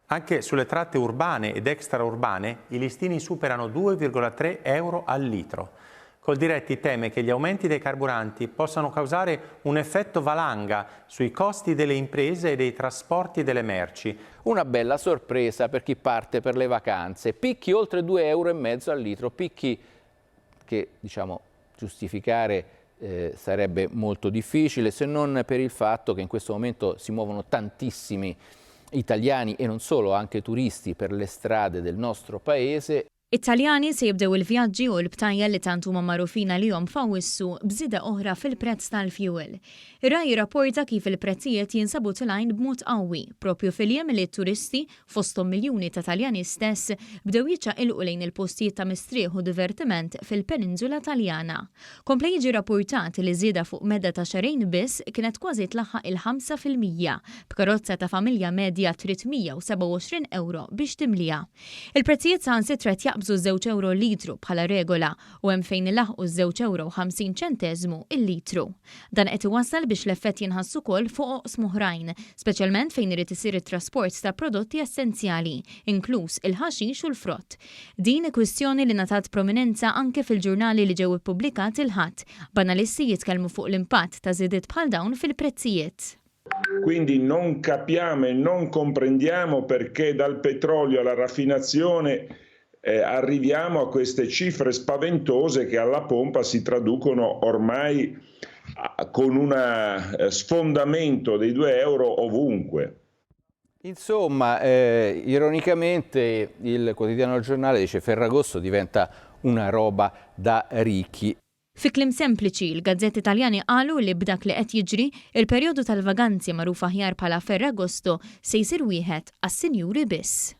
Anche sulle tratte urbane ed extraurbane i listini superano 2,3 euro al litro. Coldiretti teme che gli aumenti dei carburanti possano causare un effetto valanga sui costi delle imprese e dei trasporti delle merci. Una bella sorpresa per chi parte per le vacanze. Picchi oltre 2,5 euro al litro, picchi che diciamo giustificare eh, sarebbe molto difficile se non per il fatto che in questo momento si muovono tantissimi italiani e non solo, anche turisti per le strade del nostro paese. It-Taljani se jibdew il-vjaġġi u l-btajjel li tant huma magħrufin għalihom f'Awwissu b'żieda oħra fil-prezz tal-fjuwil. Ir-Rai jirrapporta kif il-prezzijiet jinsabu tilgħin b'mod qawwi, proprju fil-jiem li t-turisti, fosthom miljuni ta' Taljani stess, bdew jiċċaqilqu lejn il-postijiet ta' mistrieħ u divertiment fil-peninsula Taljana. Kompla jiġi rrappurtat li żieda fuq medda ta' xahrejn biss kienet kważi tlaħħaq il-5%, b'karozza ta' familja medja trid 127 ewro biex timliha. Il-prezzijiet saħansitra qed jaqbżu ż-żewġ ewro l-litru bħala regola u hemm fejn ilaħħqu ż-żewġ ewro u 50 ċenteżmu l-litru. Dan qed iwassal biex l-effett jinħass ukoll fuq oqsma oħrajn, speċjalment fejn irid isir it-trasport ta' prodotti essenzjali, inkluż il-ħaxix u l-frott. Din hi kwistjoni li ngħatat prominenza anke fil-ġurnali li ġew ippubblikati l-Ħadd, b'analisti jitkellmu fuq l-impatt ta' żidiet bħal dawn fil-prezzijiet. Quindi non capiamo e non comprendiamo perché dal petrolio alla raffinazione eh, arriviamo a queste cifre spaventose che alla pompa si traducono ormai con un eh, sfondamento dei 2 euro ovunque. Insomma, eh, ironicamente il quotidiano Il Giornale dice Ferragosto diventa una roba da ricchi. Fi kliem sempliċi, il-gazzetti Taljani qalu li b'dak li qed jiġri, il-perjodu tal-vaganzi magħruf aħjar bħala Ferragosto se jsir wieħed għas-sinjuri biss.